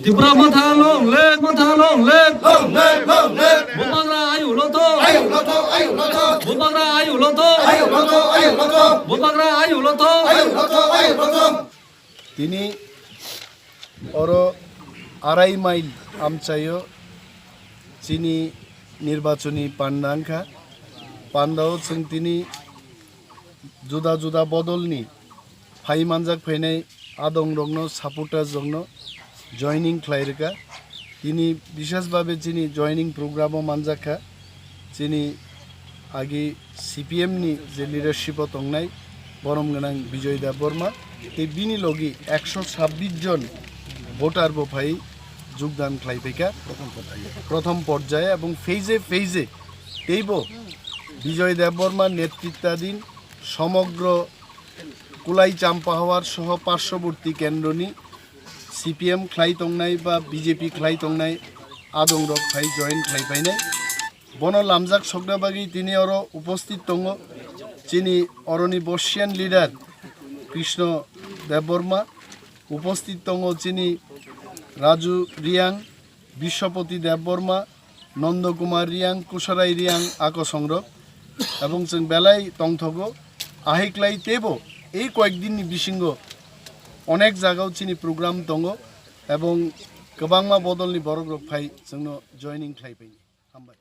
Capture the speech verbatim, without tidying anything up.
Tipra Motha long live, Motha long live. Long live, long live. Bubagra ayu loto. Ayu loto, ayu loto. Bubagra ayu loto. Ayu loto, ayu loto. Bubagra ayu loto. Ayu loto, ayu loto. Tini oro arai mile amchaio chini nirbachoni panda wngkha. Pandao chwng tini juda juda bodolni phai manjak phainai adongrokno, supporters rokno joining khlai rwkha. Tini bishes babe chini joining program o manjak kha. Chini agi C P M ni je leadership o tongnai borom gwnang Bijoy Debbarma tei bini logi ekso sabbish jon voter bo phai jogdan khlai phaikha prothom porjaya ebong phase phase teibo Bijoy Debbarma netritadin somogro Kulai Champahawar soho parshoboti kendroni C P M khlai tongnai ba B J P khlai tongnai adongrok phai join khlai painai. Bono lamjak sokna bagwi tini oro uposthit tongo chini oroni Bosian leader Krishna Debbarma, uposthit tongo chini Raju Riang, Biswapati Debbarma, Nondo Kumar Riang, Kusarai Riang, akosongrok, ebong chwng belai tongthogo. Ahiklai teibo ei koyek dinni bisingo onek jagao chini program tongo, ebong kwbangma bodolni borokrok phai chwngno joining khlai paini. Hambai.